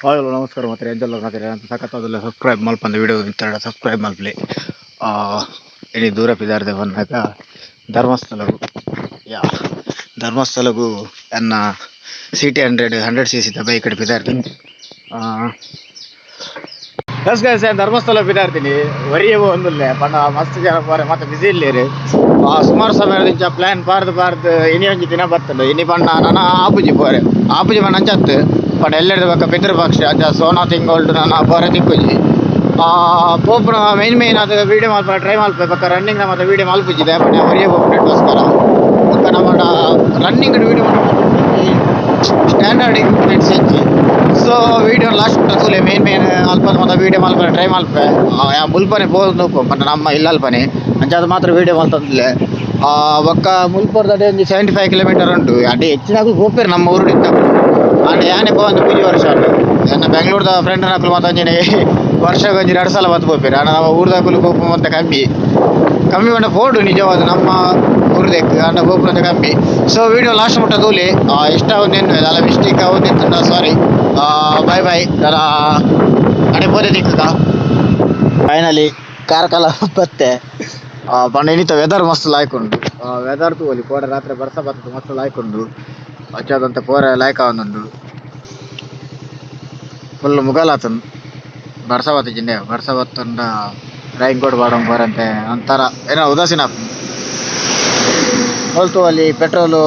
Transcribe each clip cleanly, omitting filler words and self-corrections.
Hello ನಮಸ್ಕಾರ ಮಾತ್ರ ಎಂಜಲ್ಲ ಮಾತ್ರ ಸಖತ್ತಾದಲ್ಲ ಸಬ್ಸ್ಕ್ರೈಬ್ ಮಲ್ಪಂದು ವಿಡಿಯೋ ಇಂತಡ ಸಬ್ಸ್ಕ್ರೈಬ್ ಮಲ್ಪಲೆ. ಇನಿ ದೂರ ಪಿದಾರ್ದೆ ಬನ್ನಗ ಧರ್ಮಸ್ಥಳಗು ಯಾ ಧರ್ಮಸ್ಥಳಗು ಎನ್ನ C T 100 100 C C bike ಪಿದಾರ್ತೀನಿ. Yes guys, Dharmasthala ಪಿದಾರ್ತೀನಿ ಒರಿಯೇ ಒಂದುಲ್ಲೆ ಪಂಡ ಮಸ್ತ್ ಜನ ಪೋರೆ ಮತ್ತೆ ಬಿಸಿ ಇಲ್ಲೇರು. ಸುಮಾರು ಸಮಯದಿಂದ ಪ್ಲಾನ್ ಪಾರ್ದು ಪಾರ್ದು ಇನಿ ಒಂಜಿ ದಿನ ಬರ್ತದೆ. ಇನಿ ಪಂಡ ನನ ಆಪುಜಿ ಪೋರೆ ಆಪುಜಿ ಪಂಡ ಅಂಚತ್ತು ಪಂಡ ಎಲ್ಲೆಡ್ದು ಬೊಕ್ಕ ಪಿತೃಪಕ್ಷ ಅಂಚ ಸೋನಾ ತಿಂಗೊಲ್ಡು ನನ್ನ ಪೋರೆ ತಿಕ್ಕುಜಿ. ಪೋಪುನ ಮೈನ್ ಮೈನ್ ಅದು ವೀಡಿಯೋ ಮಲ್ಪ ಟ್ರೈ ಮಲ್ಪೆ ಬೊಕ್ಕ ರನ್ನಿಂಗ್ ಮತ್ತೆ ವೀಡಿಯೋ ಮಲ್ಪುಜಿದೆ ಪಂಡ ಒರಿಯೇ ಪೋಪುನೆಗೋಸ್ಕರ ಬೊಕ್ಕ ನಮ್ಮ running video standard equipments ಇಜ್ಜಿ. So video last ತೂಲೆ main main ಅಲ್ಪ ಮಾತ ವೀಡಿಯೋ ಮಲ್ಪರೆ ಟ್ರೈ ಮಲ್ಪೆ. ಮುಲ್ಪನೆ ಪೋದು ಪಂಡ ನಮ್ಮ ಇಲ್ಲಲ್ಪನೆ ಅಂಚ ಅದು ಮಾತ್ರ ವೀಡಿಯೋ ಮಲ್ತಂದಿಲ್ಲ. ಬೊಕ್ಕ ಮುಲ್ಪರ್ದಡೆ ಒಂಜಿ 75 ಕಿಲೋಮೀಟರ್ ಉಂಟು. ಅಡೆ ಹೆಚ್ಚಿನಾಗು ಪೋಪೆರ್ ನಮ್ಮ ಊರು ಇತ್ತ ಅಂಡ ಯಾನೆ ಪೋವಂದು ಪೂಜೆ ವರ್ಷ ಉಂಟು. ಎನ್ನ ಬೆಂಗಳೂರ್ದ ಫ್ರೆಂಡ್ ನಕಲು ಮಾತ ಒಂಜಿನೆ ವರ್ಷ ಒಂಜಿ 2 ಸಲ ಬತ್ತು ಪೋಪೆರ್. ಆಂಡ ನಮ್ಮ ಊರ್ದಕುಲು ಪೋಪು ಮಂತ ಕಮ್ಮಿ ಕಮ್ಮಿ ಪಂಡ ಪೋಡು ನಿಜವಾದ ನಮ್ಮ ಊರ್ದೆಕ್ ಆಂಡ ಪೋಪುನಂತ ಕಮ್ಮಿ. So video last ಮುಟ್ಟ ತೂಲೆ ಇಷ್ಟ ಆವೊಂದು ದಾಲ ಮಿಸ್ಟೇಕ್ ಆವೊಂದಿತ್ತುಂಡ ಸಾರಿ, ಬಾಯ್ ಬಾಯ್. ದಾಲ ಅಡೆ ಪೋದೆ ತಿಕ್ಕುಗ. ಫೈನಲಿ ಕಾರ್ಕಳ ಬತ್ತೆ. ಪಂಡ ಇನಿತ ವೆದರ್ ಮಸ್ತ್ ಲಾಯ್ಕ್ ಉಂಡು. ವೆದರ್ ತೂವೊಲಿ ಕೋಡೆ ರಾತ್ರಿ ಬರ್ಸ ಬತ್ತದ ಮಸ್ತ್ ಲಾಯ್ಕ್ ಉಂಡು. ಅಂಚಾದಂತ ಪೋರೆ ಲಾಯ್ಕ್ ಆವೊಂದುಂಡು. ಫುಲ್ ಮುಗಲಾತುಂಡು ಬರ್ಸ ಬತ್ತಿಜಿಂಡೆ. ಬರ್ಸ ಬತ್ತುಂಡ ರೈನ್ ಕೋಟ್ ಪಾಡೊಂದು ಪೋರಂತೆ ಒಂಥರ ಏನೋ ಉದಾಸೀನ ಹೋಲ್ತು. ಅಲ್ಲಿ ಪೆಟ್ರೋಲು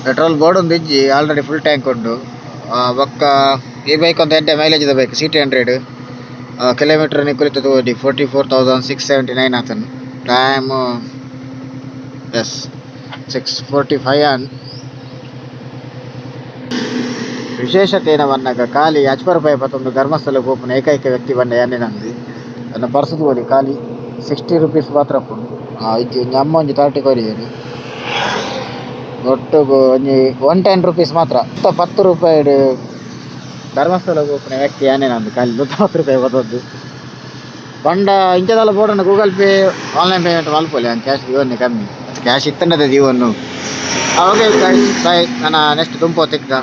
ಪೆಟ್ರೋಲ್ ಬೋರ್ಡ್ ಇಜ್ಜಿ, already full tank ಉಂಡು. ಬೊಕ್ಕ ಈ ಬೈಕ್ ಒಂದು ಎಡ್ಡೆ ಮೈಲೇಜ್ ದ bike C T 100. Kilometre ನಿಕುಲಿತ ತೂವೊಲಿ 44,679 ಆತುಂಡು. Time S 6:45 on. ವಿಶೇಷತೆ ಏನ ಬನ್ನಗ ಖಾಲಿ ಅಜ್ಪ ರೂಪಾಯಿ ಪತ್ತೊಂದು ಧರ್ಮಸ್ಥಳ ಪೋಪುನ ಏಕೈಕ ವ್ಯಕ್ತಿ ಪಂಡ ಯಾನೆ ನಂದು. ಎನ್ನ ಪರ್ಸ್ ತೂವೊಲಿ ಖಾಲಿ 60 ರುಪೀಸ್ ಮಾತ್ರ ಉಪ್ಪುಂಡು. ಇಜ್ಜಿ ಒಂಜಿ ಅಮ್ಮ ಒಂಜಿ 30 ಕೊರಿಯೆರ್. ಒಟ್ಟುಗು ಒಂಜಿ 110 ರುಪೀಸ್ ಮಾತ್ರ. 10 ರೂಪಾಯಿ ಧರ್ಮಸ್ಥಳ ಪೋಪುನ ವ್ಯಕ್ತಿ ಯಾನೆ ನಂದು. ಖಾಲಿ 110 ರೂಪಾಯಿ ಪತ್ತೊಂದು ಪಂಡ ಇಂಚದಲ್ಲ ಬೋಡಂಡ Google pay online payment ಮಲ್ಪೊಲಿ. Cash ದೀವೊನ್ನೆ ಕಮ್ಮಿ ಕ್ಯಾಶ್ ಇತ್ತಂಡದೆ ದೀವೊನ್ನು. Okay guys, bye. ನಾನು ನೆಕ್ಸ್ಟ್ ದುಂಪು ತಿಕ್ಕ.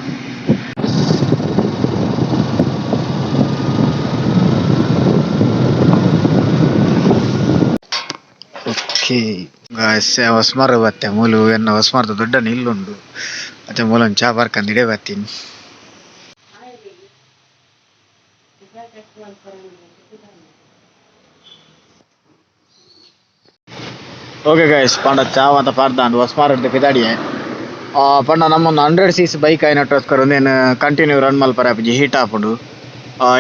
ಓಕೆ ಗಾಯ್ಸ್, ಹೊಸ್ಮಾರ್ ಬತ್ತೆ ಮೂಲು ಎನ್ನ ಹೊಸ್ಮಾರ್ದ ದೊಡ್ಡ ನಿಲ್ಲುಂಡು. ಅಚ್ಚ ಮೂಲೊಂದು ಚಾ ಬರ್ಕಂದು ಇಡೇ ಬತ್ತೀನಿ. ಓಕೆ ಗೈಸ್, ಪಂಡ ಚಾ ಅಂತ ಪಾರ್ದಾಂಡ್ ಹೊಸ್ಮಾರ್ ಪಿದಾಡಿಯೆ. ಪಂಡ ನಮ್ಮೊಂದು 100 C C bike ಆಯಿನಟ್ಟೋಸ್ಕರ ಒಂದೇನು ಕಂಟಿನ್ಯೂ ರನ್ ಮಲ್ಪರೆ ಆಪುಜಿ, ಹೀಟ್ ಆಪುಂಡು.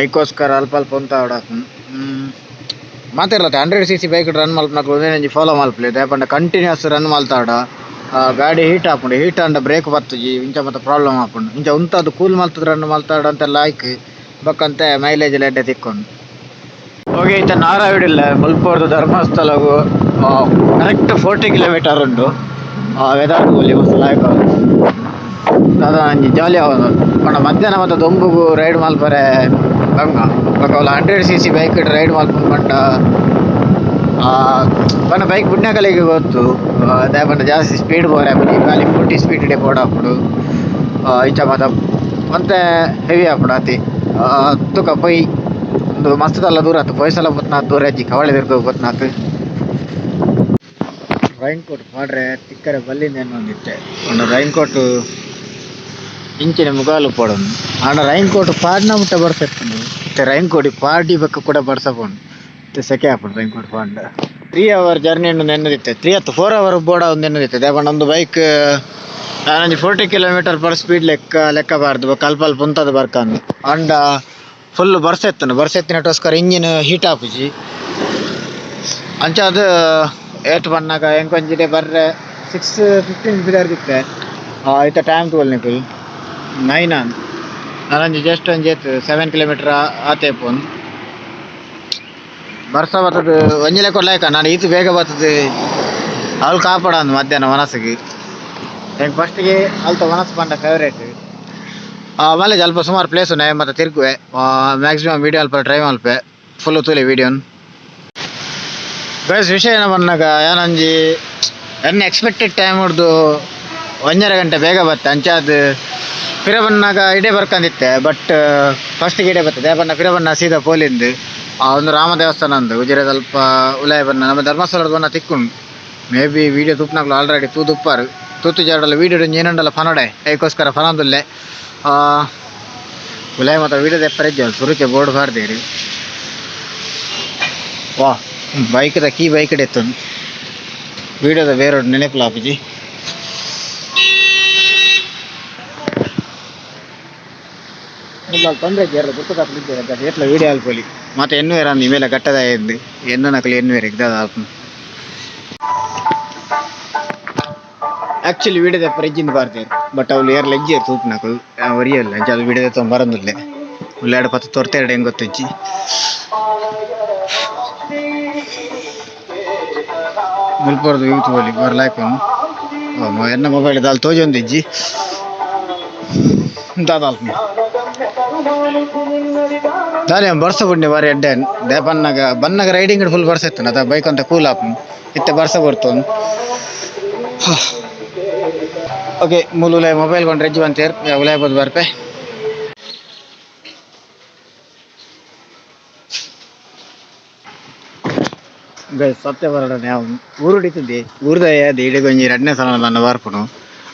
ಐಕೋಸ್ಕರ ಅಲ್ಪ ಅಲ್ಪ ಉಂತಾವಡ ಮಾತೆರ್ಲತ್ತೆ. 100 C C bike run ಮಲ್ಪನಕ್ಲು ಒಂದೇನೊಂಜಿ follow ಮಲ್ಪಲೆ. ದಾಯೆ ಪಂಡ ಕಂಟಿನ್ಯೂಸ್ ರನ್ ಮಲ್ತಾಡ ಗಾಡಿ ಹೀಟ್ ಆಪುಂಡು. ಹೀಟ್ ಆಂಡ ಬ್ರೇಕ್ ಬತ್ತುಜಿ, ಇಂಚ ಮಾತ ಪ್ರಾಬ್ಲಮ್ ಆಪುಂಡು. ಇಂಚ ಉಂತಾದ್ ಕೂಲ್ ಮಲ್ತದ್ ರನ್ ಮಲ್ತಾಡ ಅಂತ ಲಾಯ್ಕ್ ಬೊಕ್ಕಂತೆ ಮೈಲೇಜ್ ಎಡ್ಡೆ ತಿಕ್ಕೊಂಡು. ಓಕೆ, ಇತ್ತ ನಾರಾವಿಡಿಲ್ಲ ಮುಲ್ಪೊರ್ದು ಧರ್ಮಸ್ಥಳಗು ಕರೆಕ್ಟ್ 40 ಕಿಲೋಮೀಟರ್ ಉಂಟು. ವೆದರ್ ತೂವೊಲಿ ಮಸ್ತ್ ಲಾಯ್ಕ್ ದಾದ ಒಂಜಿ ಜಾಲಿ ಆವೊಂದು. ಪಂಡ ಮಧ್ಯಾಹ್ನ ಮಾತ ದೊಂಬುಗು ರೈಡ್ ಮಲ್ಪರೆ ಬಂಗ. ಬೊಕ ಅವ್ಲು 100 C C bike ride ಮಲ್ಪುನು ಪಂಡ ಪಂಡ ಬೈಕ್ ಬುಡ್ನಕಲೆಗ್ ಗೊತ್ತು. ದಾಯೆ ಪಂಡ ಜಾಸ್ತಿ ಸ್ಪೀಡ್ ಪೋರೆ ಆಪುಜಿ, ಖಾಲಿ 40 ಸ್ಪೀಡ್ ಡೇ ಪೋಡಾಪುಂಡು. ಇಂಚ ಮಾತ ಒಂತೆ ಹೆವಿ ಆಪುಂಡು ಅತಿ. ತುಕ ಪೊಯ್ ಉಂದು ಮಸ್ತ್ ದಲ್ಲ ದೂರ ಆತು. ಪೋಯ್ ಸಲ ಪೊತ್ನಾತ್ ದೂರ ಇಜ್ಜಿ, ಕವಳೆ ತಿರ್ಗ ಪೊತ್ನಾತ್. Rain coat ಪಾಡ್ರೆ ತಿಕ್ಕರೆ ಬಲ್ಲಿಂದ ಎನ್ನೊಂದಿತ್ತೆ. ಉಂದು ರೈನ್ ಕೋಟ್ ಇಂಚಿನ ಮುಗಾಲು ಪೋಡೊಂದು. ಆಂಡ ರೈನ್ ಕೋಟ್ ಪಾಡ್ನ ಮುಟ್ಟ ಬರ್ಸ ಇತ್ತುಂಡು. ಇತ್ತೆ ರೈನ್ ಕೋಟ್ ಪಾಡಿ ಬೊಕ್ಕ ಕೂಡ ಬರ್ಸ ಪೋಂಡು. ಇತ್ತೆ ಸೆಕೆ ಆಪುಂಡು ರೈನ್ ಕೋಟ್ ಪಾಡ್ಂಡ. 3 ಅವರ್ ಜರ್ನಿ ಉಂಡು ಎನ್ನದಿತ್ತೆ. 3 ಅತ್ತು 4 ಅವರ್ ಬೋಡ ಒಂದು ಎನ್ನದಿತ್ತೆ. ದಾಯೆ ಪಂಡ ಒಂದು ಬೈಕ್ ನಾನೊಂಜಿ 40 kilometre per speed ಲೆಕ್ಕ ಲೆಕ್ಕ ಬಾರ್ದು. ಬೊಕ್ಕ ಅಲ್ಪ ಅಲ್ಪ ಉಂತದು ಬರ್ಕಂದು. ಆಂಡ ಫುಲ್ ಬರ್ಸ ಇತ್ತುಂಡು. ಬರ್ಸ ಇತ್ತಿನಟೋಸ್ಕರ ಇಂಜಿನ್ ಹೀಟ್ ಆಪುಜಿ. ಅಂಚಾದ್ ಏತ್ ಪನ್ನಗ ಎಂಕೊಂಜಿಡೆ ಬರ್ರೆ 6:15 ಪಿದಾಡ್ದಿತ್ತೆ. ಇತ್ತೆ ಟೈಮ್ ತೂವೊಲಿ ನಿಕುಲು 9 ಆಂಡ್. ನಾನೊಂಜಿ ಜಸ್ಟ್ ಒಂಜಿ ಏತ್ 7 ಕಿಲೋಮೀಟರ್ ಆತೆ ಪೋನ್. ಬರ್ಸ ಬತ್ತದು ಒಂಜಿ ಲೆಕ್ಕ ಲಾಯ್ಕ. ನಾನು ಈತ್ ಬೇಗ ಬತ್ತದು ಅವ್ಲು ಕಾಪಾಡಂದು ಮಧ್ಯಾಹ್ನ ಮನಸ್ಸಿಗೆ. ಎಂಕ್ ಫಸ್ಟ್ಗೆ ಅಲ್ತ ಮನಸ್ಸು ಪಂಡ ಫೇವ್ರೇಟ್. ಮಲ್ಲೇಜ್ ಅಲ್ಪ ಸುಮಾರು ಪ್ಲೇಸ್ ಉಂಡು ಮತ್ತೆ ತಿರುಗುವೆ. ಮ್ಯಾಕ್ಸಿಮಮ್ ವೀಡಿಯೋ ಅಲ್ಪ ಟ್ರೈ ಮಲ್ಪೆ. ಫುಲ್ ತೂಲೆ ವೀಡಿಯೋನ್. ಗೈಸ್, ವಿಷಯ ಏನ ಪನ್ನಗ ಯಾನೊಂಜಿ ಎನ್ನ ಎಕ್ಸ್ಪೆಕ್ಟೆಡ್ ಟೈಮ್ ಹೊಡ್ದು 1.5 ಗಂಟೆ ಬೇಗ ಬತ್ತೆ. ಅಂಚಾದ್ ಪಿರ ಬನ್ನಾಗ ಇಡೆ ಬರ್ಕಂದಿತ್ತೆ ಬಟ್ ಫಸ್ಟ್ ಇಡೆ ಬರ್ತದೆ ಬನ್ನ ಪಿರ ಬನ್ನ ಸೀದಾ ಪೋಲಿಂದು ಆ ಒಂದು ರಾಮ ದೇವಸ್ಥಾನ ಅಂದು ಉಜಿರೆದಲ್ಪ ಉಲಾಯ ಬನ್ನ ನಮ್ಮ ಧರ್ಮಸ್ಥಳದ ಬನ್ನ ತಿಕ್ಕುಂಡು may be video ತೂಪ್ನಾಗ್ಲು already ತೂದುಪ್ಪಾರು ತೂತು ಜಾಡಲ್ಲ ವೀಡಿಯೋ ಏನಂಡಲ್ಲ ಫನಡೆ ಐಕೋಸ್ಕರ ಫನದುಲ್ಲೆ ಉಲಾಯ ಮಾತ್ರ ವೀಡಿಯೋ ದೆಪ್ಪರೆ ಸುರುಕೆ ಬೋರ್ಡ್ ಬಾರ್ದೇರಿ ವಾ ಬೈಕ್ದ ಕೀ ಬೈಕ್ ಎತ್ತು ವೀಡಿಯೋದ ಬೇರೆ ನೆನಪುಲಾಪುಜಿ ತೊಂದರೆ ಜೇರ್ಲ ಗುರ್ತದಾಕ್ಲು ಏತ್ಲ ವೀಡಿಯೋ ಆಲ್ಪೊಲಿ ಮತ್ತೆ ಎನ್ನುವೇರ ಅಂದ್ ಇಮೇಲೆ ಗಟ್ಟದ ಎಂದು ಎನ್ನು ನಕಲು ಎನ್ನುವೇರ ಇದ್ದಾದ ಆಕ್ಚುಲಿ ವೀಡಿಯೋದ ಫ್ರಿಜ್ಜಿಂದ ಬಾರ್ದೇರ್ ಬಟ್ ಅವ್ಲು ಏರ್ ಲೆಜ್ಜೇರ್ ತೂಪುನಕುಲು ಒರಿಯಲ್ಲ ಅಂಚ ಅದು ವೀಡಿಯೋದ ತೊಂಬ ಬರಂದುಲ್ಲೆ ಉಲ್ಲಾಡ ಪತ್ತ ತೊರ್ತೆರಡು ಹೆಂಗ್ ಗೊತ್ತಿಜ್ಜಿ ಮುಲ್ಪರ್ದು ಯೂತ್ ಬೋಲಿ ಬರ್ ಲಾಯ್ಕ್ ಎನ್ನ ಮೊಬೈಲ್ ದಾಲ್ ತೋಜೊಂದಿಜ್ಜಿ ದಾದಾಲ್ ದಾನೆ ಬರ್ಸ ಬುಡ್ನಿ ಬಾರಿ ಎಡ್ಡೆ they ಬನ್ನಾಗ ಬನ್ನಾಗ ರೈಡಿಂಗ್ ಫುಲ್ ಬರ್ಸ ಇತ್ತು ಅದ ಬೈಕ್ ಅಂತ ಕೂಲ್ ಆಪ್ ಇತ್ತೆ ಬರ್ಸ ಬರ್ತು ಓಕೆ ಮೂಲು ಉಲಾಯ್ ಮೊಬೈಲ್ ಕೊಂಡು ರೆಜ್ಜು ಅಂತೇರ್ ಉಲಾಯ್ ಬೋದು ಬರ್ಪೆ ಗೈಸ್ ಸತ್ಯ ಬರಡ ಯಾವ ಊರುಡಿತಿದ್ದೆ ಊರ್ದ ಇಡಗೊಂಜಿ ರಡ್ನೇ ಸಲ ನನ್ನ ಬರ್ಪುನು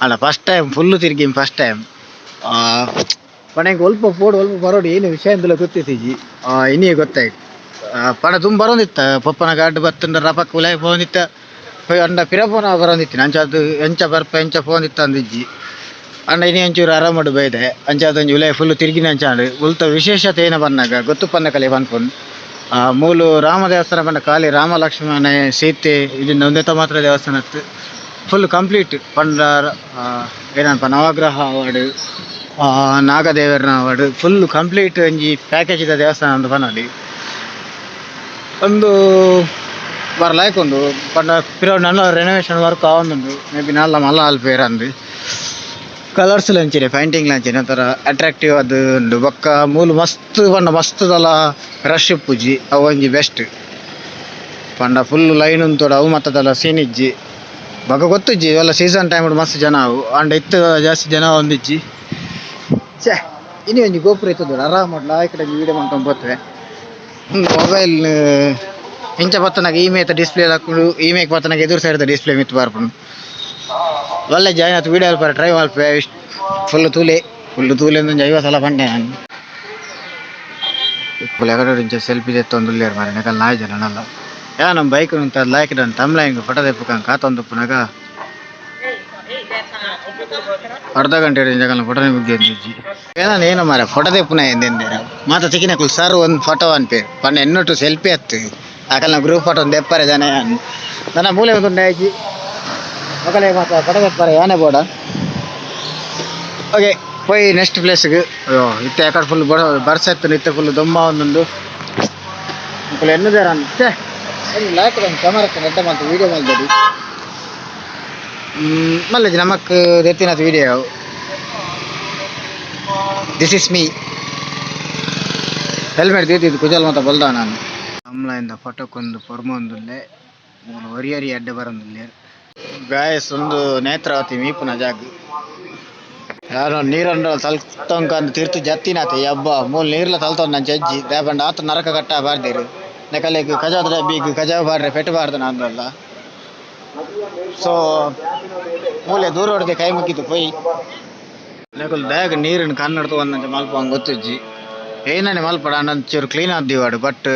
ಅಲ್ಲ first time full ತಿರುಗಿ ಫಸ್ಟ್ ಟೈಮ್ ಪಣೆಗೆ ಒಲ್ಪ ಪೋಡು ಒಲ್ಪ ಬರೋಡು ಏನು ವಿಷಯ ಅಂದಲ ಗೊತ್ತಿತ್ತಿಜಿ ಇನ್ನೇ ಗೊತ್ತಾಯ್ತು ಪಣ ತುಂಬ ಬರೋಂದಿತ್ತ ಪಪ್ಪನ ಗಾಡ್ ಬತ್ತಂಡ ರಪಕ್ ಉಲಾಯ್ ಪೋಂದಿತ್ತ ಅಂಡ ಪಿರಪೋನ ಬರೋಂದಿತ್ತು ಅಂಚ ಅದು ಎಂಚ ಬರ್ಪ ಎಂಚ ಪೋಂದಿತ್ತ ಅಂದಿಜ್ಜಿ ಅಂಡ ಇನಿ ಒಂಚೂರು ಆರಾಮಡು ಬೈದೆ ಅಂಚ ಅದೊಂಜಿ ಉಲಾಯ್ ಫುಲ್ ತಿರುಗಿನ ಅಂಚಾಂಡ್ ಉಲ್ತ ವಿಶೇಷತೆ ಏನ ಬನ್ನಾಗ ಗೊತ್ತು ಪನ್ನ ಕಲೆ ಪನ್ಪುನ್ ಮೂಲು ರಾಮ ದೇವಸ್ಥಾನ ಪಂಡ ಖಾಲಿ ರಾಮ ಲಕ್ಷ್ಮಣ ಸೀತೆ ಇದನ್ನ ಒಂದೇತ ಮಾತ್ರ ದೇವಸ್ಥಾನ ಫುಲ್ ಕಂಪ್ಲೀಟ್ ಪಂಡ ಏನಪ್ಪ ನವಗ್ರಹ ಅವಾರ್ಡ್ ನಾಗದೇವರನ award full complete ಒಂಜಿ ಪ್ಯಾಕೇಜ್ ಇದ್ದ ದೇವಸ್ಥಾನ ಅಂತ ಪನೊಲಿ ಒಂದು ಬಾರ ಲಾಯ್ಕ್ ಉಂಡು ಪಂಡ ಪಿರವು ನಲ್ಲ ರೆನೋವೇಷನ್ ವರ್ಕ್ ಆವೊಂದುಂಡು ಮೇ ಬಿ ನಲ್ಲ ಮಲ್ಲ ಅಲ್ಪೇರ್ ಅಂದು ಕಲರ್ಸ್ ಲಂಚಿನೆ ಪೈಂಟಿಂಗ್ ಲಂಚಿನೆ ಒಂಥರ ಅಟ್ರಾಕ್ಟಿವ್ ಅದು ಉಂಡು ಬೊಕ್ಕ ಮೂಲು ಮಸ್ತ್ ಪಂಡ ಮಸ್ತ್ ದಲ ರಶ್ ಇಪ್ಪುಜಿ ಅವು ಒಂಜಿ ಬೆಸ್ಟ್ ಪಂಡ ಫುಲ್ ಲೈನ್ ಉಂತೊಡು ಅವು ಮತ್ತದಲ್ಲ ಸೀನ್ ಇಜ್ಜಿ ಬೊಕ ಗೊತ್ತುಜ್ಜಿ ಇವೆಲ್ಲ ಸೀಸನ್ ಟೈಮ್ ಮಸ್ತ್ ಜನ ಅವು ಅಂಡ ಇತ್ತು ಜಾಸ್ತಿ ಜನ ಒಂದಿಜ್ಜಿ ಛೇ ಇನಿ ಒಂಜಿ ಗೋಪುರ ಇತ್ತದ ಆರಾಮ್ ಲಾಯ್ಕ್ ವೀಡಿಯೋ ಮಲ್ತೊಂದು ಪೋತುವೆ ಮೊಬೈಲ್ ಇಂಚ ಬತ್ತನಾಗ ಈ ಮೇತ ಡಿಸ್ಪ್ಲೇ ಹಾಕೊಂಡು ಈ ಮೇಕ್ ಬತ್ತನಾಗ ಎದುರು ಸೈಡ್ ಡಿಸ್ಪ್ಲೇ ಮಿತ್ತು ಬರ್ಪುಂಡು ಒಳ್ಳೆ ಜಾಯಿನ್ ಆತು ವೀಡಿಯೋ ಅಲ್ಪ ಟ್ರೈ ಮಲ್ಪೆ ಫುಲ್ ತೂಲೆ ಫುಲ್ ತೂಲೆ ಒಂಜಿ 50 ಸಲ ಪಂಡೆ ನಾನು ಎಕಡೆ ಇಂಚ ಸೆಲ್ಫಿ ದೆತ್ತೊಂದುಲ್ಲೆರ್ ಮಾರ್ರೆ ನೆಕಲ್ ನಾಯಿ ಜನ ನಲ್ಲ ಯಾ ನಮ್ಮ ಬೈಕ್ ಉಂತದ್ ಲಾಯ್ಕ್ ಡನ್ ತಮ್ಲ ಇಂಗ್ ಫೋಟೋ ದೆಪ್ಪುಕ ಕಾತೊಂದುಪ್ಪುನಗ ಅರ್ಧ ಗಂಟೆ ಜಗಲ್ನ ಫೋಟೋನೇ ಮುಗ್ದಿಜ್ಜಿ ಏನ ಏನು ಮಾರ್ರೆ ಫೋಟೋ ದೆಪ್ಪುನ ಎಂದೆಂದೇರ ಮಾತ ತಿಕ್ಕಿನಕುಲು ಸರ್ ಒಂದು ಫೋಟೋ ಅನ್ಪೇರ್ ಪಂಡ ಎನ್ನೊಟ್ಟು ಸೆಲ್ಫಿ ಅತ್ತು ಅಕಲ್ನ ಗ್ರೂಪ್ ಫೋಟೋ ದೆಪ್ಪರೆ ಜನ ನನ್ನ ಮೂಲೆ ಉಂಟು ಆಯ್ಜಿ ಮೊಕಲೆ ಮಾತ ಫೋಟೋ ದೆಪ್ಪರೆ ಯಾನೆ ಬೋಡ ಓಕೆ ಪೋಯಿ ನೆಕ್ಸ್ಟ್ ಪ್ಲೇಸ್ಗೆ ಅಯ್ಯೋ ಇತ್ತೆ ಎಕಡೆ ಫುಲ್ ಬರ್ಸ ಇತ್ತು ಇತ್ತೆ ಫುಲ್ ದೊಮ್ಮ ಒಂದುಂಡು ಮೊಕುಲು ಎನ್ನುದೇರ ಅಂತೆ ಲಾಯ್ಕ್ ಕ್ಯಾಮರಾ ಎಡ್ಡೆ ಮಲ್ತು ವೀಡಿಯೋ ಮಲ್ದಡಿ ಮಲ್ಲಜಿ ನಮಕ್ ದೆತ್ತಿನತ್ video this is me helmet ದೀತಿದ್ದು ಕುಜಲ್ ಮಾತ ಬಲ್ದ ನಾನು ಕಮ್ಲಾಯಿಂದ ಫೋಟೋಕ್ಕೊಂದು ಪೊರ್ಮೊಂದುಲ್ಲೆ ಮೂಲು ಒರಿಯರಿ ಅಡ್ಡೆ ಬರೊಂದುಲ್ಲೆ ಗಾಯಸ್ ಒಂದು ನೇತ್ರಾವತಿ ಮೀಪುನ ಜಾಗ ಯಾರೋ ನೀರನ್ನು ತಲ್ತೊಂಕ ತೀರ್ತು ಜತ್ತಿನಾತೆ ಯಬ್ಬ ಮೂಲು ನೀರ್ಲ ತಲ್ತೊಂದು ನಂಚ ಅಜ್ಜಿ ದಾಯಪಂಡ ಆತ ನರಕ ಕಟ್ಟ ಬಾರ್ದಿರು ನೆಕಲೆಗ್ ಕಜಾದ ಡಬ್ಬಿಗ್ ಕಜಾವು ಬಾರ್ರೆ ಪೆಟ್ಟು ಬಾರ್ದ ನಾಂದಲ್ಲ ಸೊ ಮೂಲೆ ದೂರ ಹೊಡೆದೆ ಕೈ ಮುಕ್ಕಿತು ಪೋಯಿ ನೆಕುಲು ದಾಯಗ ನೀರಿನ ಕನ್ನಡತು ಒಂದಂಚ ಮಲ್ಪ ಗೊತ್ತಿಜ್ಜಿ ಏನನೆ ಮಲ್ಪಡ ಅಂಚೂರು ಕ್ಲೀನ್ ಆದ್ದೀವಾಡು ಬಟ್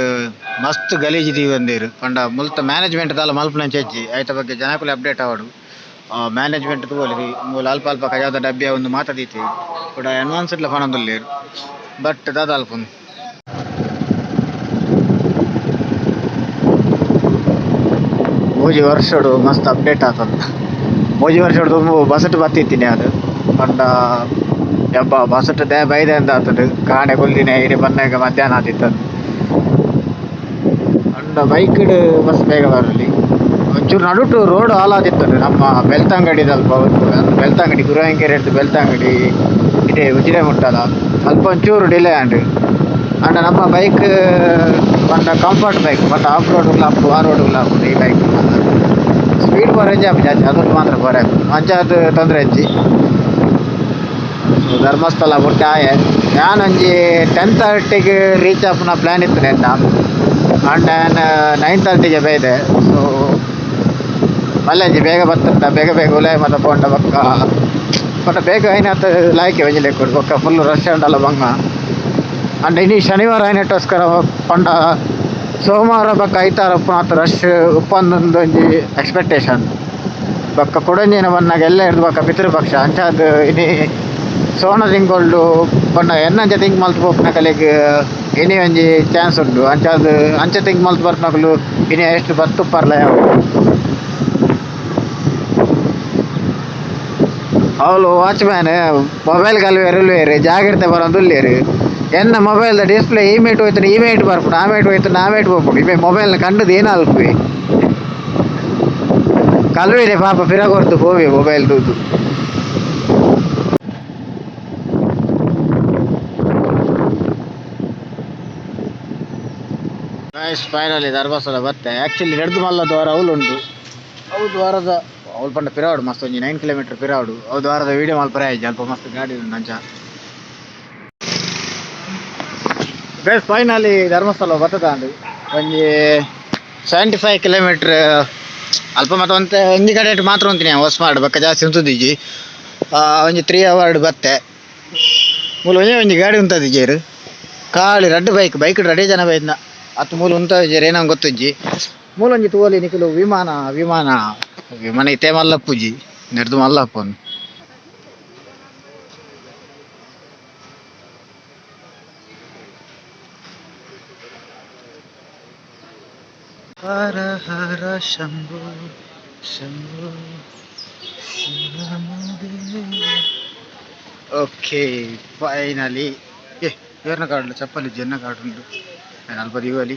ಮಸ್ತ್ ಗಲೀಜು ದೀವಂದೇರು ಪಂಡ ಮುಲ್ತ ಮ್ಯಾನೇಜ್ಮೆಂಟ್ ದಾಲ ಮಲ್ಪುನಂಚ ಇಜ್ಜಿ ಐತ ಬಗ್ಗೆ ಜನಕುಲು ಅಪ್ಡೇಟ್ ಆವಡು ಮ್ಯಾನೇಜ್ಮೆಂಟ್ ತೂವೊಲಿ ಮೂಲು ಅಲ್ಪ ಅಲ್ಪ ಕಜಾದ ಡಬ್ಬಿ ಒಂದು ಮಾತ ದೀತಿ ಕೂಡ ಅಡ್ವಾನ್ಸ್ ಇಡ್ಲ ಪನೊಂದುಲ್ಲೆರ್ ಬಟ್ ದಾದ ಅಲ್ಪುಂಡು ಮೂಜಿ ವರ್ಷಡು ಮಸ್ತ್ ಅಪ್ಡೇಟ್ ಆತಂದು ಮೂಜಿ ವರ್ಷಡ್ ದುಂಬು ಬಸ್ಟ್ ಬತ್ತಿತ್ತಿನಿ ಅದು ಪಂಡ ಯಬ್ಬ ಬಸ್ಟ್ they ಬೈದೆ ಅಂದ್ ಆತುಂಡು ಕಾಂಡೆ ಕುಲ್ದಿನ ಇಡೆ ಬನ್ನಗ ಮಧ್ಯಾಹ್ನ ಆತಿತ್ತು ಅಂಡ ಬೈಕ್ಡ್ ಬಸ್ ಬೇಗ ಬರಲಿ ಒಂಚೂರು ನಡುಟು ರೋಡ್ ಹಾಳಾದಿತ್ತು ನಮ್ಮ ಬೆಳ್ತಂಗಡಿದಲ್ಪ ಬೆಳ್ತಂಗಡಿ ಗುರುವಾಯಂಕೆರೆ ಬೆಳ್ತಂಗಡಿ ಇಡೆ ಉಜಿರೆ ಮುಟ್ಟಲ ಅಲ್ಪ ಒಂಚೂರು ಡಿಲೇ ಆಂಡ್ ಅಂಡ ನಮ್ಮ ಬೈಕ್ ಪಂಡ ಕಂಫರ್ಟ್ ಬೈಕ್ ಪಂಡ ಆಫ್ ರೋಡ್ ಆಪುಂಡು ಆ ರೋಡ್ ಆಪುಂಡು ಈ ಬೈಕ್ ಸ್ಪೀಡ್ ಬರೋಂಜಿ ಆಪುಜಿ ಜಾಸ್ತಿ ಅದೊಂದು ಮಾತ್ರ ಬರ ಅಂಚ ಅದು ತೊಂದರೆ ಇಜ್ಜಿ. ಧರ್ಮಸ್ಥಳ ಮುಟ್ಟ ಆಯೆ ಯಾನೊಂಜಿ 10:30ಗೆ ರೀಚ್ ಆಪುನ ಪ್ಲ್ಯಾನ್ ಇತ್ತು ನೆನ್ನ ಅಂಡ್ ಯಾನ್ 9:30ಗೆ ಬೈದೆ. ಸೊ ಮಲ್ಲಂಜಿ ಬೇಗ ಬತ್ತಂಡ ಬೇಗ ಬೇಗ ಉಲಾಯಿ ಮಾತ ಪೋಂಡ ಬೊಕ್ಕ ಬಟ್ ಬೇಗ ಐನಾತ್ ಲಾಯ್ಕೆ ಒಂಜಿ ಲೆಕ್ಕೊಡು ಬೊಕ್ಕ ಫುಲ್ ರಶ್ ಉಂಡಲ್ಲ ಬಂಗ. ಅಂಡ್ ಇನಿ ಶನಿವಾರ ಐನೆಟೋಸ್ಕರ ಪಂಡ ಸೋಮವಾರ ಬೊಕ್ಕ ಐತಾರ ಉಪ್ಪುನಾತ್ ರಶ್ ಉಪ್ಪಂದೊಂದು ಒಂಜಿ ಎಕ್ಸ್ಪೆಕ್ಟೇಷನ್. ಬೊಕ್ಕ ಕುಡೊಂಜಿನ ಬನ್ನಗ ಎಲ್ಲ ಹಿಡ್ದು ಬೊಕ್ಕ ಪಿತೃಪಕ್ಷ ಅಂಚಾದ್ ಇನಿ ಸೋಣ ತಿಂಗೊಲ್ಡು ಪಂಡ ಎನ್ನಂಚ ತಿಂಕ್ ಮಲ್ತ್ ಪೋಪುನಕಲೆಗ್ ಇನಿ ಒಂಜಿ ಚಾನ್ಸ್ ಉಂಡು. ಅಂಚಾದ್ ಅಂಚ ತಿಂಕ್ ಮಲ್ತ್ ಬರ್ಪುನಕುಲು ಇನಿ ಎಷ್ಟು ಬತ್ತುಪ್ಪರ್ಲ ಯಾವು. ಅವ್ಲು ವಾಚ್ಮ್ಯಾನ್ ಮೊಬೈಲ್ ಕಲ್ವೇರು ಉಲ್ವೇರು ಜಾಗ್ರತೆ ಬರೋದು ಉಲ್ಲೇರು. ಎನ್ನ ಮೊಬೈಲ್ದ ಡಿಸ್ಪ್ಲೇ ಈ ಮೇಟ್ ಹೋಯ್ತು ಈ ಮೇಟ್ ಬರ್ಪುಂಡು ಆ ಮೇಟ್ ಹೋಯ್ತು ಆ ಮೇಟ್ ಪೋಪುಂಡು ಇಮೆ ಮೊಬೈಲ್ನ ಕಂಡದು ಏನು ಅಲ್ಪುವೆ ಕಲ್ವೇರೆ ಪಾಪ ಪಿರ ಕೊರ್ದು ಪೋವೆ ಮೊಬೈಲ್ ತೂದು. ಗೈಸ್ ಫೈನಲಿ ಧರ್ಮಸ್ಥಳ ಬತ್ತೆ. ಆ್ಯಕ್ಚುಲಿ ರಡ್ದು ಮಲ್ಲ ದ್ವಾರ ಅವ್ಲು ಉಂಡು. ಅವು ದ್ವಾರದ ಅವ್ಲು ಪಂಡ ಪಿರಾವಡು ಮಸ್ತ್ ಒಂಜಿ 9 ಕಿಲೋಮೀಟರ್ ಪಿರಾವಡು. ಅವು ದ್ವಾರದ ವೀಡಿಯೋ ಮಲ್ಪರೆ ಆಯ್ಜಿ ಅಲ್ಪ ಮಸ್ತ್ ಗಾಡಿ ಉಂಡು ಅಂಚ. ಗೈಸ್ ಫೈನಲಿ ಧರ್ಮಸ್ಥಳ ಬತ್ತದಾಂಡ್. ಒಂಜಿ 75 ಕಿಲೋಮೀಟರ್ ಅಲ್ಪ ಮತ್ತೆ ಒಂತೆ ಒಂಜಿ ಕಡೆ ಮಾತ್ರ ಉಂತಿನಿ ಹೊಸ ಮಾಡು ಬೊಕ್ಕ ಜಾಸ್ತಿ ಉಂತುದಿಜ್ಜಿ. ಒಂಜಿ 3 ಅವರ್ ಬತ್ತೆ. ಮೂಲು ಒಂಜೇ ಒಂಜಿ ಗಾಡಿ ಉಂತದಿಜ್ಜೆರ್. ಖಾಲಿ ರಡ್ಡ್ ಬೈಕ್ ಬೈಕ್ ರಡ್ಡೇ ಜನ ಬೈದ್ನ ಅತ್ ಮೂಲು ಉಂತದಿಜ್ಜೆರ್ ಏನೋ ಗೊತ್ತುಜ್ಜಿ. ಮೂಲೊಂಜಿ ತೂವೊಲಿ ನಿಕುಲು ವಿಮಾನ ವಿಮಾನ ವಿಮಾನ ಇತ್ತೆ ಮಲ್ಲಪ್ಪುಜಿ ನೆರ್ದು ಮಲ್ಲಪ್ಪುನು. ಹರ ಹರ ಶಂಭೋ ಶಂಭೋ ಓಕೆ ಫೈನಲಿ. ಏ ಏರ್ನ ಕಾರ್ಡ್ ಚಪ್ಪಲಿ ಜೆನ್ನ ಕಾರ್ಡ್ ಉಂಡು. ಅಲ್ಪ ದೀವಲಿ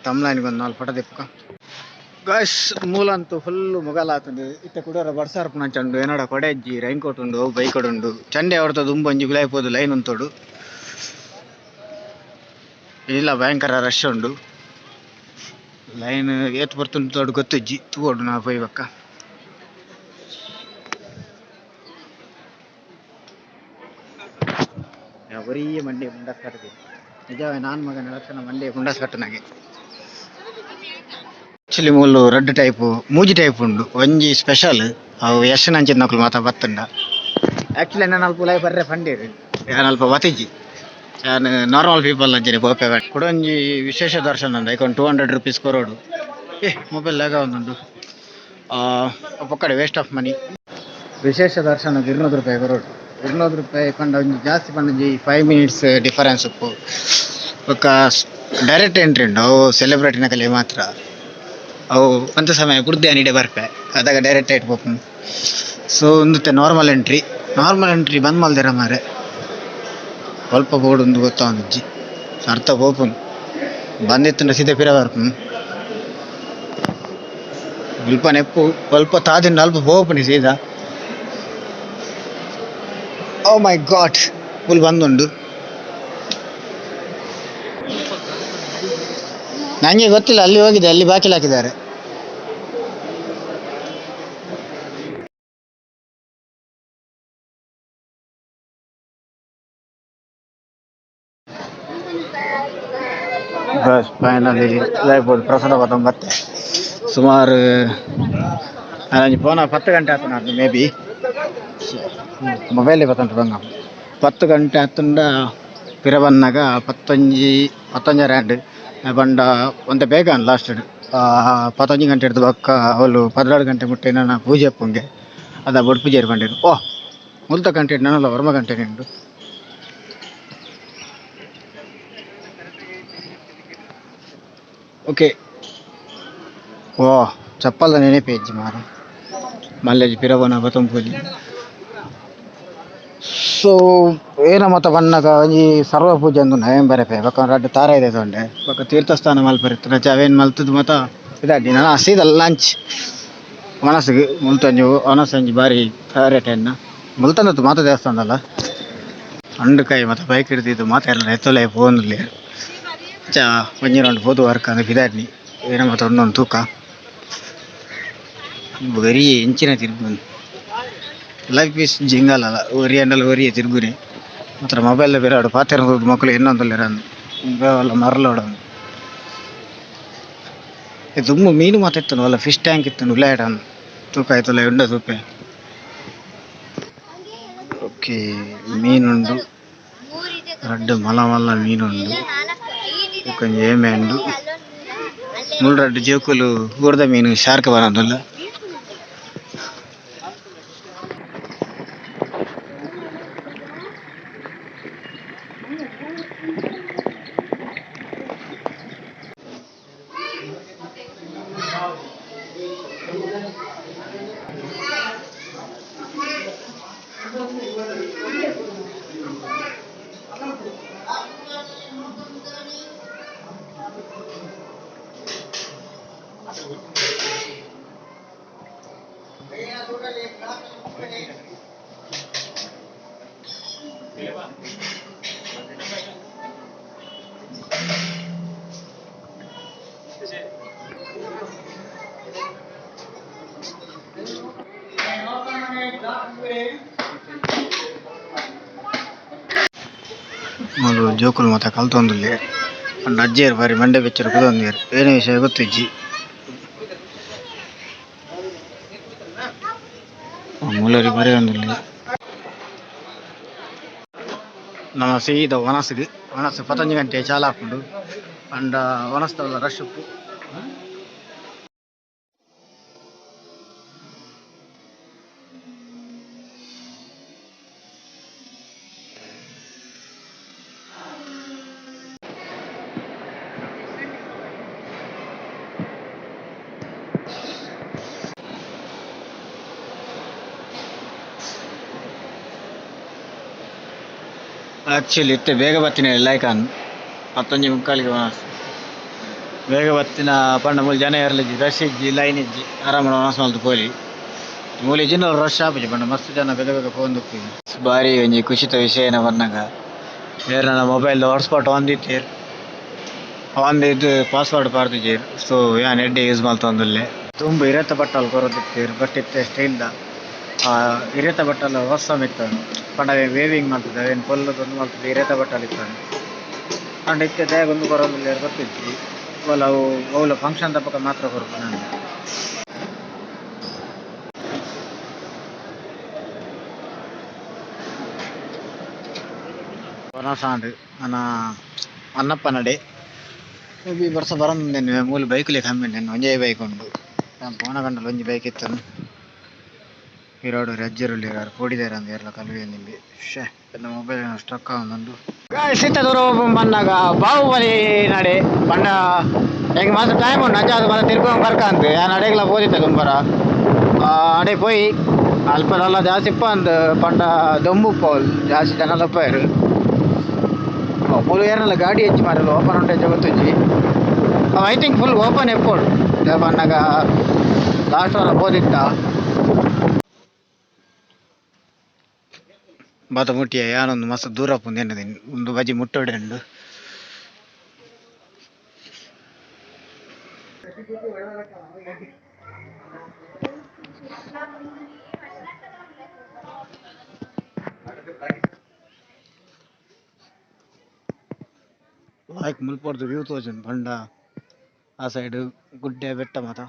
ತಮ್ಲಾನಿಗೆ ಒಂದು ನಾಲ್ಕು ಫೋಟೋ ದೆಪ್ಪುಕ. ಗಾಯ್ಸ್ ಮೂಲಂತೂ ಫುಲ್ ಮುಗಲಾತುಂಡು. ಇತ್ತೆ ಕುಡೋರ ಬರ್ಸ ಬರ್ಪುನಂಚ ಉಂಡು. ಏನಡ ಕೊಡೆ ಇಜ್ಜಿ, ರೈನ್ ಕೋಟ್ ಉಂಡು, ಅವು ಬೈಕ್ ಉಂಡು. ಚಂಡೆ ಹೊಡ್ತ ದುಂಬು ಒಂಜಿ ಗುಲಾಯಿ ಪೋದು ಲೈನ್ ಉಂತೊಡು. ಇಲ್ಲ ಭಯಂಕರ ರಶ್ ಉಂಡು. ಲೈನ್ ಏತ್ ಪೊರ್ತುಂಡು ತೋಡು ಗೊತ್ತುಜ್ಜಿ. ತೂವೊಡು ನಾ ಪೋಯಿ ಬೊಕ್ಕ. ಒರಿಯೇ ಮಂಡಿ ಮುಂಡಾಸ್ ಕಟ್ಟುದು ನಿಜವೇ ನಾನ್ ಮಗನ ಲಕ್ಷಣ ಮಂಡಿ ಮುಂಡಾಸ್ ಕಟ್ಟುನಾಗೆ. ಆಕ್ಚುಲಿ ಮೂಲು ರಡ್ಡ್ ಟೈಪ್ ಮೂಜಿ ಟೈಪ್ ಉಂಡು. ಒಂಜಿ ಸ್ಪೆಷಲ್ ಅವು ಯಶನಂಚಿನಕುಲು ಮಾತ ಬತ್ತುಂಡ. ಆಕ್ಚುಲಿ ಎನ್ನ ಅಲ್ಪ ಉಲಾಯಿ ಬರ್ರೆ ಪಂಡೇರು ಯಾನ್ ಅಲ್ಪ ಬತ್ತಿಜ್ಜಿ. ಯಾನ್ ನಾರ್ಮಲ್ ಪೀಪಲ್ ಅಂಚನೆ ಪೋಪೆ. ಕುಡೊಂಜಿ ವಿಶೇಷ ದರ್ಶನ ಉಂಡು. ಐಕ್ 200 ರುಪೀಸ್ ಕೊರೊಡು. ಏ ಮೊಬೈಲ್ ಲಾಗ್ ಆವೊಂದುಂಡು. ಪೊಕ್ಕಡೆ ವೇಸ್ಟ್ ಆಫ್ ಮನಿ. ವಿಶೇಷ ದರ್ಶನ 200 ರೂಪಾಯಿ ಕೊರೊಡು. 200 ರೂಪಾಯಿ ಪಂಡ ಒಂಜಿ ಜಾಸ್ತಿ ಪಂಡ ಒಂಜಿ 5 ಮಿನಿಟ್ಸ್ ಡಿಫರೆನ್ಸ್ ಉಪ್ಪು. ಬೊಕ್ಕ ಡೈರೆಕ್ಟ್ ಎಂಟ್ರಿ ಉಂಡು. ಅವು ಸೆಲೆಬ್ರಿಟಿನಕಲೆ ಮಾತ್ರ. ಅವು ಒಂತೆ ಸಮಯ ಬುಡ್ದು ಯಾನ್ ಇಡೆ ಬರ್ಪೆ ಅದಾಗ ಡೈರೆಕ್ಟ್ ಐಟ್ ಪೋಪುನು. ಸೊ ಉಂದುತ್ತೆ ನಾರ್ಮಲ್ ಎಂಟ್ರಿ. ನಾರ್ಮಲ್ ಎಂಟ್ರಿ ಬಂದ್ ಮಲ್ದೆರ ಮಾರ್ರೆ. ಒಲ್ಪ ಬೋಡು ಗೊತ್ತಾವೊಂದಿಜ್ಜಿ. ಅರ್ಥ ಪೋಪುನು ಬಂದಿತ್ತುಂಡ ಸೀದಾ ಪಿರ ಬರ್ಪುನು. ಮುಲ್ಪ ನೆಪ್ಪು ಒಲ್ಪ ತಾದಿಂಡ ಅಲ್ಪ ಪೋಪುನಿ ಸೀದಾ. ಓ ಮೈ ಗಾಡ್ ಫುಲ್ ಬಂದುಂಡು. ನನಗೆ ಗೊತ್ತಿಲ್ಲ ಅಲ್ಲಿ ಹೋಗಿದೆ ಅಲ್ಲಿ ಬಾಕಿಲ್ ಹಾಕಿದ್ದಾರೆ. ಬಸ್ ಫೈನಲಿ ಪೋದು ಪ್ರಸಾದ ಬತ್ತೆ. ಸುಮಾರು ಒಂಜಿ ಪೋನ 10 ಗಂಟೆ ಆತುಂಡು ಮೇ ಬಿ. ಮೊಬೈಲ್ ಬತ್ತಂಟು ಬಂಗ 10 ಗಂಟೆ ಆತುಂಡ ಪಿರ ಬನ್ನಗ ಪತ್ತೊಂಜಿ ಪತ್ತೊಂಜರೆ ಆಂಡ್. ಪಂಡ ಒಂತೆ ಬೇಗ ಲಾಸ್ಟ್ 11 ಗಂಟೆ ಹಿಡ್ದು ಬೊಕ್ಕ ಅವ್ಲು 12 ಗಂಟೆ ಮುಟ್ಟ ಏನಾನ ಪೂಜೆ ಉಪ್ಪುಂಗೆ ಅದ ಬೊಡ್ಪುಜೆರ್ ಪಂಡೆರ್. ಓ ಮುಲ್ತ ಗಂಟೆ ನನಲ ಒರ್ಂಬ ಗಂಟೆ ಉಂಡು. ಓಕೆ ಓ ಚಪ್ಪಲ್ದ ನೆನಪೇ ಇಜ್ಜಿ ಮಾರ್ರೆ. ಮಲ್ಲೆಜಿ ಪಿರ ಪೋನ ಬತ್ತೊಂಪೊಲಿ. ಸೊ ಏನ ಮಾತ ಬನ್ನಗ ಒಂಜಿ ಸರ್ವ ಪೂಜೆ ಉಂದು ನಯಂ ಬರೆಪೆ. ಬೊಕ್ಕ ರಡ್ಡ್ ತಾರಾಯಿ ದೆತೊಂಡೆ ಬೊಕ್ಕ ತೀರ್ಥಸ್ಥಾನ ಮಲ್ಪರೆ ಇತ್ತು ಅವೇನ್ ಮಲ್ತುದು ಮಾತ ಪಿದಾಡ್ಡಿ. ನನ ಸೀದಾ ಲಂಚ್ ವನಸ್ಗ್ ಮುಲ್ತೊಂಜಿ ವನಸ್ ಒಂಜಿ ಬಾರಿ ಫೇವರೇಟ್ ಎನ್ನ. ಮುಲ್ತಂದತ್ತು ಮಾತ ದೇವಸ್ಥಾನದಲ್ಲ ಅಂಡು ಕೈ ಮಾತ ಬೈಕ್ ಹಿಡ್ದಿದ್ದು ಮಾತ ಎಲ್ಲ ಎತ್ತೊಲೆ ಪೋವೊಂದುಲ್ಲೆರ್. ಅಂಚ ಒಂಜಿ ರೌಂಡ್ ಪೋದು ವರ್ಕ್ ಅಂದ್ ಪಿದಾಡ್ನಿ ಏನ ಮಾತ ಉಂಡೊಂದು ತೂಕ. ಬರಿ ಎಂಚಿನ ತಿರ್ಗುಂಡು. ಲೈಫ್ is ಜಿಂಗಲಲ ಒರಿ ಅಂಡಲ ಒರಿಯೆ ತಿರುಗುನೆ ಮಾತ್ರ ಮೊಬೈಲ್ ಬಿರಾಡು ಪಾತೆರ ಮಕ್ಕಳು ಎನ್ನೊಂದುಲ್ಲೆರ್ ಅಂದ್ ಮರ್ಲೋಡು ದುಂಬು ಮೀನು ಮಾತ ಇತ್ತುಂಡು ಅಲ್ಲ ಫಿಶ್ ಟ್ಯಾಂಕ್ ಇತ್ತುಂಡು ಉಲಾಯಿಡ್ ಅಂದ್ ತೂಕ ಐತುಲ ಉಂಡ ತೂಪೆ. ಓಕೆ ಮೀನ್ ಉಂಡು ರಡ್ಡ್ ಮಲ್ಲ ಮಲ್ಲ ಮೀನ್ ಉಂಡು ಬೊಕೊಂಜಿ ಏಮೆ ಉಂಡು ಮೂಲು ರಡ್ಡ್ ಜೋಕುಲು ಊರ್ದ ಮೀನು ಶಾರ್ಕ್ ಬರೊಂದುಲ್ಲ. ಮೂಲು ಜೋಕುಲು ಮಾತ ಕಲ್ತೊಂದುಲ್ಲೆರ್ ಪಂಡ ಅಜ್ಜೆರ್ ಬಾರಿ ಮಂಡೆ ಬೆಚ್ಚಡ್ ಕುಲೊಂದೆರ್ ಏನೆ ವಿಷಯ ಗೊತ್ತಿಜ್ಜಿ. ಮೂಲೊರಿ ಬರೆಯೊಂದುಲ್ಲೆರ್. ನಮ ಸೀದಾ ವನಸ್ಗ್ ವನಸ್ ಪತ್ತೊಂಜಿ ಗಂಟೆ ಚಾಲು ಆಪುಂಡು ಪಂಡ ವನಸ್ದ ರಶ್ ಉಪ್ಪು. ಆಕ್ಚುಲಿ ಇತ್ತೆ ಬೇಗ ಬತ್ತಿನ ಲೈಕ್ ಪತ್ತೊಂಜಿ ಮುಕ್ಕಾಲಿಗೆ ವನಸ್ ಬೇಗ ಬತ್ತಿನ ಪಂಡ ಮೂಲು ಜನ ಏರ್ಲ ಇಜ್ಜಿ ರಶ್ ಇಜ್ಜಿ ಲೈನ್ ಇಜ್ಜಿ ಆರಾಮಡ್ ವನಸ್ ಮಲ್ತ್ ಪೋಲಿ ಮೂಲು ಇಜ್ಜಿಂಡ ರಶ್ ಆಪುಜಿ ಪಂಡ ಮಸ್ತ್ ಜನ ಬೇಗ ಬೇಗ ಪೋವೊಂದುಪ್ಪುಜಿ ಬಾರಿ ಒಂಜಿ ಖುಷಿತ ವಿಷಯ ಏನ ಪನ್ನಗ ಏರ್ನ ಮೊಬೈಲ್ ಹಾಟ್ಸ್ಪಾಟ್ ಆನ್ ದಿತ್ತೆರ್ ಆನ್ ದೀದ್ ಪಾಸ್ವರ್ಡ್ ಪಾಡ್ದಿಜೆರ್ ಸೊ ಯಾನ್ ಎಡ್ಡೆ ಯೂಸ್ ಮಲ್ತೊಂದುಲ್ಲೆ ದುಂಬು ಇರೆತ ಬಟ್ಟಲ್ ಕೊರೊಂದಿತ್ತೆರ್ ಬಟ್ ಇತ್ತೆ ಸ್ಟೀಲ್ ದ ಇರೆತ ಬಟ್ಟಲ್ ಅವಸಮ್ ಇತ್ತುಂಡು ಪಂಡ ಅವೆನ್ ವೇವಿಂಗ್ ಮಲ್ತುದು ಅವೆನ್ ಪೊಲ್ಲುದು ಉಂದು ಮಲ್ತುದು ಇರೆತ ಬಟ್ಟಲ್ ಇತ್ತುಂಡು ಆಂಡ ಇತ್ತೆ ದಾಯೆಗ್ ಉಂದು ಕೊರೊಂದುಲ್ಲೆರ್ ಗೊತ್ತಿಜ್ಜಿ ಓಲ ಅವು ಒವ್ಲ ಫಂಕ್ಷನ್ ದಪಗ ಮಾತ್ರ ಕೊರ್ಪುನ ವನಸ್ ಆಂಡ್ ನನ ಅಣ್ಣಪ್ಪನಡೆ ಮೇಬಿ ಬರ್ಸ ಬರೊಂದುಂಡು ಮೂಲು ಬೈಕ್ ಲೆ ಕಮ್ಮಿ ಉಂಡು ಒಂಜೇ ಬೈಕ್ ಉಂಡು ಯಾನ್ ಪೋನಗ ಆಂಡಲ ಒಂಜಿ ಬೈಕ್ ಇತ್ತುಂಡು ಪಿರವುಡು ಒರಿ ಅಜ್ಜೆರ್ ಉಲ್ಲೆರ್ ಆರ್ ಪೋಡಿದೆರ್ ಅಂದ್ ಏರ್ಲ ಕಲ್ವೆ ಶೇ ಎನ್ನ ಮೊಬೈಲ್ ಸ್ಟ್ರಕ್ ಆವೊಂದುಂಡು. ಗಾಯ್ಸ್ ಇತ್ತೆ ದೂರ ಬನ್ನಗ ಬಾಹುಬಲಿ ನಡೆ ಪಂಡ ಎಂಕ್ ಮಸ್ತ್ ಟೈಮ್ ಉಂಡು ಅಂಚಾದ್ ಮಾತ ತಿರ್ಗೊಂದು ಬರ್ಕ ಅಂದ್ ಯಾನ್ ಅಡೆಗ್ಲ ಪೋದಿತ್ತೆ ದುಂಬರ ಅಡೆ ಪೋಯಿ ಅಲ್ಪ ದಾಲ ಜಾಸ್ತಿ ಇಪ್ಪಂದ್ ಪಂಡ ದೊಂಬು ಉಪ್ಪು ಜಾಸ್ತಿ ಜನಲ ಉಪ್ಪುವೆರ್ ಮೂಲು ಏರ್ನಲ ಗಾಡಿ ಹೆಚ್ಚು ಮಾರ್ರೆ ಓಪನ್ ಉಂಡು ಎಂಚ ಗೊತ್ತುಜ್ಜಿ I think full open ಇಪ್ಪೊಡು ದಾಯೆ ಪನ್ನಗ ಲಾಸ್ಟ್ ವಾರ ಪೋದಿತ್ತ ಬಾತ ಮುಟ್ಟಿಯ ಯಾನೊಂದು ಮಸ್ತ್ ದೂರ ಉಪ್ಪುಂದು ಎನ್ನದಿನಿ ಉಂದು ಬಜಿ ಮುಟ್ಟೊಡೆ ಉಂಡು. ಲಾಯ್ಕ್ ಮುಲ್ಪರ್ದ್ ವ್ಯೂ ತೋಜುಂಡು ಪಂಡ ಆ ಸೈಡ್ ಗುಡ್ಡೆ ಬೆಟ್ಟ ಮಾತ.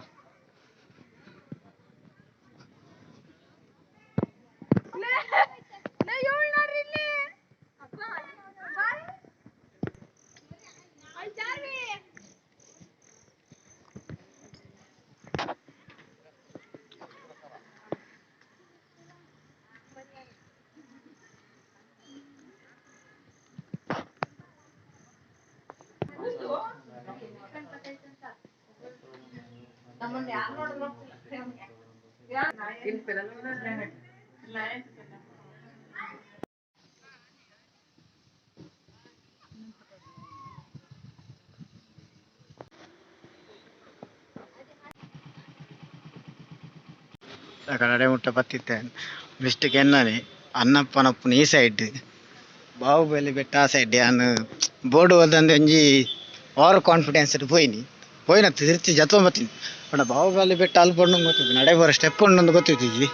ಅಡೆ ಮುಟ್ಟ ಬತ್ತಿತ್ತೆ ಮಿಸ್ಟೇಕ್ ಎನ್ನನೆ ಅಣ್ಣಪ್ಪನಪ್ಪುನ ಈ ಸೈಡ್ ಬಾಹುಬಲಿ ಬೆಟ್ಟ ಆ ಸೈಡ್ ಯಾನ್ ಬೋರ್ಡ್ ಒಲ್ದಂದೆ ಒಂಜಿ ಓವರ್ ಕಾನ್ಫಿಡೆನ್ಸ್ ಪೋಯಿನಿ ಪೋಯಿನ ತಿರ್ತ್ ಜತ್ತೊಂದು ಬತ್ತಿನಿ ಪಂಡ ಬಾಹುಬಲಿ ಬೆಟ್ಟ ಅಲ್ಪ ಉಂಡು ಗೊತ್ತಿತ್ತು ನಡೆ ಬರೋ ಸ್ಟೆಪ್ ಉಂಡು ಗೊತ್ತಿತ್ತಿಜಿ.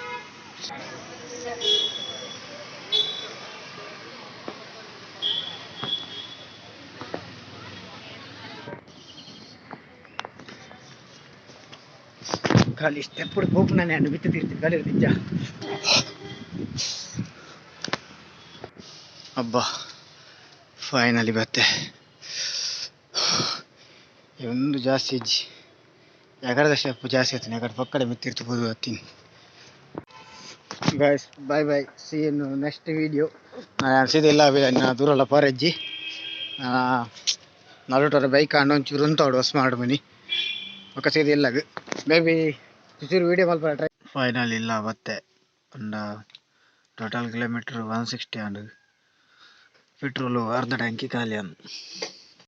ಖಾಲಿ ಸ್ಟೆಪ್ ಪೋಪುನನೆ ಅಂಡ್ ಮಿತ್ತ್ ತಿರ್ತ್ ಕಲಿರ್ದಿಜ್ಜ. ಅಬ್ಬಾ, ಫೈನಲಿ ಬತ್ತೆ. ಒಂದು ಜಾಸ್ತಿ ಇಜ್ಜಿ, ಎಗರದ ಸ್ಟೆಪ್ ಜಾಸ್ತಿ ಆಯ್ತು. ಎಗಡ ಪಕ್ಕಡೆ ಮಿತ್ತಿರ್ತು ಪೋದು ಬತ್ತೀನಿ. Guys, bye bye, see in next video. ನಾನು ಸೀದಾ ಇಲ್ಲ ದೂರಲ್ಲ ಪೋರೆಜ್ಜಿ. ನಡುಟರ ಬೈಕ್ ಆಂಡ ಒಂಚೂರು ಉಂತಾವಡು ಸ್ಮಾರ್ಟ್ ಮನಿ ಬೊಕ್ಕ ಸೀದಾ ಇಲ್ಲಗ್. ಮೇ ಬಿ ಚೂರು ವೀಡಿಯೋ ಮಲ್ಪರ ಟ್ರೈ. ಫೈನಲ್ ಇಲ್ಲ ಬತ್ತೆ. ಒಂದು ಟೋಟಲ್ ಕಿಲೋಮೀಟ್ರ್ 160 ಆಂಡ್. ಪೆಟ್ರೋಲು ಅರ್ಧ ಟ್ಯಾಂಕಿ ಖಾಲಿ ಅಂದ್.